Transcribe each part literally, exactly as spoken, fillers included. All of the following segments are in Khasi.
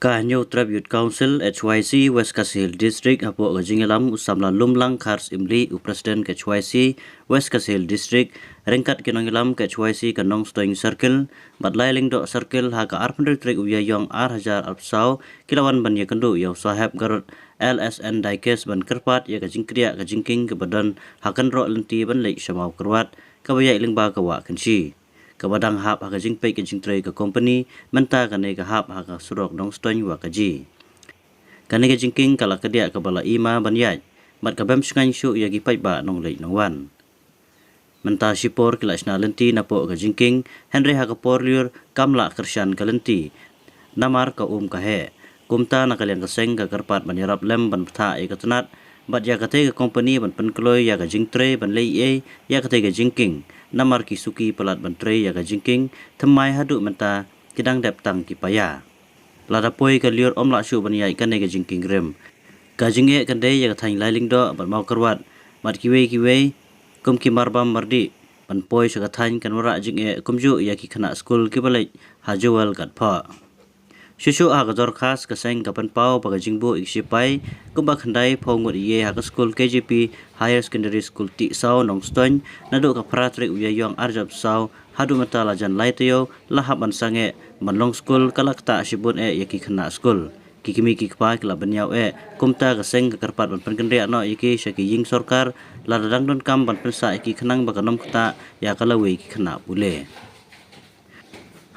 Ka Hynñiewtrep Youth Council, H Y C, West Khasi Hills District, hapoh ka jingïalam u samla Lumlang Khar Syiemlieh, u President ka H Y C West Khasi Hills District, ryngkat ki nongïalam ka H Y C ka Nongstoiñ Circle bad Lailiangdoh Circle, ha ka arphew hynriew tarik u Ïaïong ar hajar arphew saw, ki la wan ban ïakynduh ïa u Saheb Garod L S N Dykes ban kyrpad ïa ka jingkdiah ka jingkieng kaba don ha kynroh lynti ban leit sha Mawkyrwat, kaba ïaid lyngba ka Wah Kynshi, kaba dang hap ha ka jingpeit ka jingtrei ka kompani, mynta kane ka hap ha ka surok Nongstoiñ Wahkaji. Kane ka jingkieng ka la kdiah kaba la i ma ban ïaid, bad ka bym shngaiñ shuh ïa ki paidbah nongleit nongwan. Mynta shipor ki la shna lynti napoh ka jingkieng, hynrei ha ka por lyiur kam lah kyrshan ka lynti namar ka um ka heh. Kumta na ka liang ka seng ka kyrpad ban ïarap lem ban bthah ïa ka tnat bad ïa katei ka kompani ban pynkloi ïa ka jingtrei ban leh ei ïa katei ka jingkieng, namar ki suki palat ban trei ïa ka jingkieng thymmai haduh mynta ki dang dep tang ki paia. Lada poi ka lyiur ym lah shuh ban ïaid kane ka jingkieng rim. Ka jingeh kan dei ïa ka thaiñ Lailiangdoh bad Mawkyrwat bad kiwei kiwei kum ki marbam mardih. Ban poi sha ka thaiñ kan wanrah jingeh kumjuh ïa ki khynnah skul kiba leit ha Jowai Gatphoh. Shuh shuh ha ka dorkhas ka seng ka pynpaw ba ka jingbuh ïa ki sipai kumba khyndai phew ngut ïa ha ka skul K J P Higher Secondary School Tihsaw Nongstoiñ naduh ka phra tarik u Ïaïong ar hajar arphew saw haduh mynta la jan lai taïew la hap ban sangeh ban long skul, ka la ktah shibun eh ïa ki khynnah skul. Ki kmie ki kpa ki la bynñiaw eh, kumta ka seng ka kyrpad ban pynkynriah noh ïa ki sha ki ïing sorkar lada dang donkam ban pynsah ïa ki khnang ba kan ym ktah ïa ka lawei ki khynnah pule.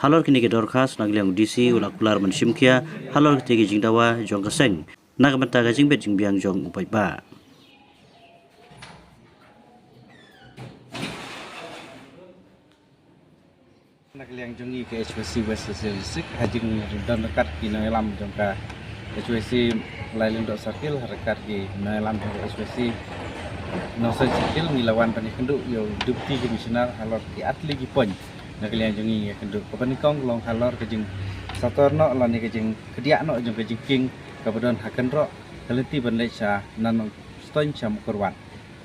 Halor kine ki dorkhas na ka liang u D C u la kular ban shim khia halor kine ki jingdawa jong ka seng na ka bynta ka jingbit jingbiang jong u paidbah. Na ka liang jong ngi ka H Y C West Khasi Hills District, ha jingdon ryngkat ki nongïalam jong ka H Y C Lailiangdoh Circle, ha ryngkat ki nongïalam jong ka H Y C Nongstoiñ Circle, ngi la wan ban ïakynduh ïa u Deputy Commissioner halor ki artylli ki point. Na ka liang jong ngi ïakynduh kaba nyngkong long halor ka jingsator noh lane ka jingkdiah noh jong ka jingkieng kaba don ha kynroh ka lynti ban leit sha na Nongstoiñ sha Mawkyrwat,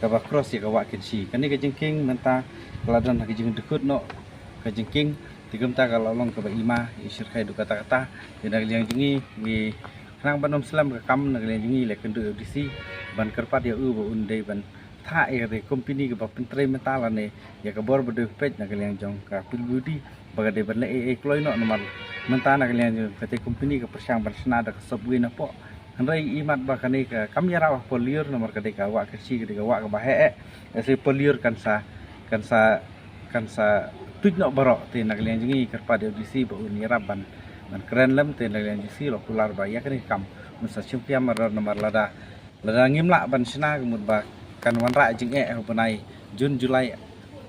kaba cross ïa ka Wah Kynshi. Kane ka jingkieng mynta ka la don ha ka jingdkut noh ka jingkieng, te kumta ka la long kaba i ma i shyrkhei duh katta katta. Te na ka liang jong ngi, ngi khnang ban ym slem ka kam, na ka liang jong ngi la ïakynduh ïa u D C ban kyrpad ïa u ba un dei ban thah ïa ka company kaba pyntrei mynta lane ïa ka bor ba dei peit na ka liang jong ka P W D ba ka dei ban leh ei ei kloi noh, namar mynta na ka liang jong kata company ka pyrshang ban shna da ka subway napoh. Hynrei imat ba kane ka kam ïarap ha por lyiur namar ka dei ka Wah Kynshi, ka dei ka wah kaba heh eh. Lehse por lyiur kan sa, kan sa, kan sa tuid noh baroh. Te na ka liang jong ngi kyrpad ïa u D C ba un ïarap ban, ban kren lem. Te na ka liang jong u D C la kular ba ïa kane ka kam un sa shim khia mar namar lada, lada ngim lah ban shna ka mut ba kan wanrah jingeh ha u bnai Jun, July,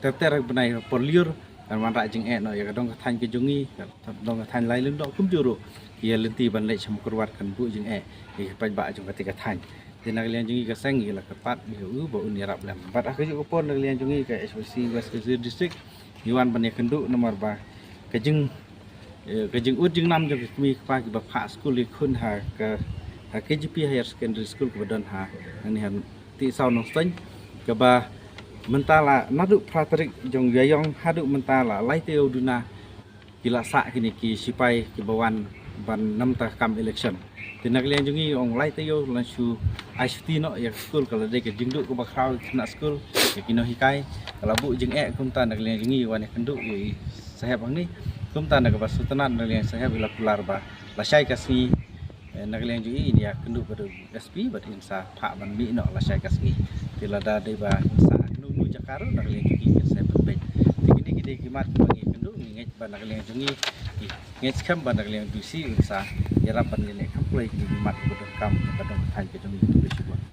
ter ter ha u bnai por lyiur. Kan wanrah jingeh noh ïa ka dong ka thaiñ ka jong ngi, ka dong ka thaiñ Lailiangdoh kumjuh ruh ïa lynti ban leit sha Mawkyrwat, kan buh jingeh ïa ki paidbah jong kata ka thaiñ. Te na ka liang jong ngi ka seng ngi la kyrpad ïa u ba un ïarap lem. Bad ha kajuh ka por na ka liang jong ngi ka H Y C West Khasi Hills District ngi wan ban ïakynduh namar ba ka jing, eh, ka jingud jingnam jong ki kmie ki kpa kiba phah skul ïa ki khun ha ka, ha K J P Higher Secondary School kaba don ha, hangne ha Tihsaw Nongstoiñ, kaba mynta la naduh phra tarik jong Ïaïong haduh mynta la lai taïew duna ki la sah kine ki sipai kiba wan ban namar ka kam election. Te na ka liang jong ngi ong lai taïew la shu ai shuti noh ïa ka skul, ka la dei ka jingduh kaba khraw ïa ki khynnah skul, ïa ki nonghikai, ka la buh jingeh. Kumta na ka liang jong ngi wan ïakynduh ïa i Saheb hangne. Kumta na kaba sngewtynnat na ka liang Saheb i la kular ba lashai ka sngi, eh, na ka liang jong i in ïakynduh bad u S P bad in sa phah ban mih noh lashai ka sngi. Te lada dei ba in sah ha kano kano jaka ruh na ka liang jong i kin sa pynbeit. Te kine ki dei ki mat kiba ngi ïakynduh, ngi ngeit ba na ka liang jong i, ngi ngeit skhem ba na ka liang D C in sa ïarap ban ïaleh kham kloi ki mat kiba donkam, kiba don ka thaiñ ka jong i. Khublei shibun.